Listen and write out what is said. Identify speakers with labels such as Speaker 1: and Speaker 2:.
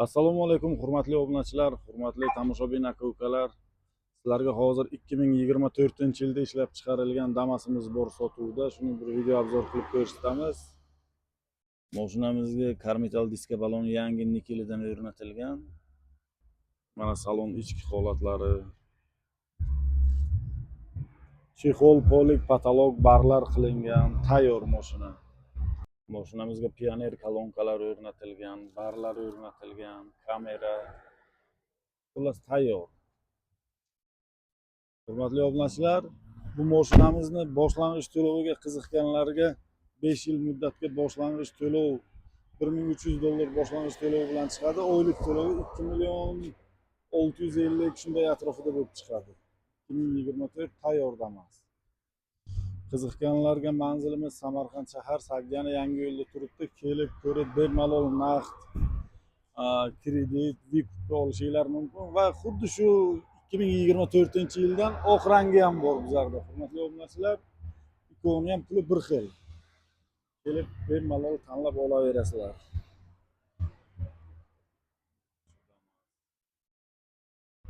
Speaker 1: Assalomu alaykum, hurmatli obunachilar, hurmatli tomoshabin aka-ukalar. Sizlarga hozir 2024-yilda ishlab chiqarilgan Damasimiz bor sotuvda. Shuni bir video обзор qilib ko'rsatamiz. Mashinamizga karmetal diska baloni yangi nikelidan o'rnatilgan. Mana salon ichki holatlari. Чехол, полик, потолок, barlar qilingan, tayyor mashina. Mashinamizga Pioneer kolonkalar o'rnatilgan, barlar o'rnatilgan, kamera. Xullas, tayyor. Hurmatli obunachilar, bu mashinamizni boshlang'ich to'loviga qiziqqanlarga 5 yil muddatga boshlang'ich to'lov 1300 dollar boshlang'ich to'lov bilan chiqadi. Oylik to'lovi 2 million 650 shunday atrofida bo'lib chiqadi. 2024 tayyor Damas. Qiziqqanlarga manzilimiz Samarqand shahar, Sogdiana yangi yo'lda turibdi. Kelib ko'rib, bemalol naqd, kredit, выкуп ga olishinglar mumkin va xuddi shu 2024 yildan oq rangi ham bor bizlarda. Hurmatli obunachilar, ikkovini ham puli bir xil. Kelib bemalol tanlab olaverasizlar.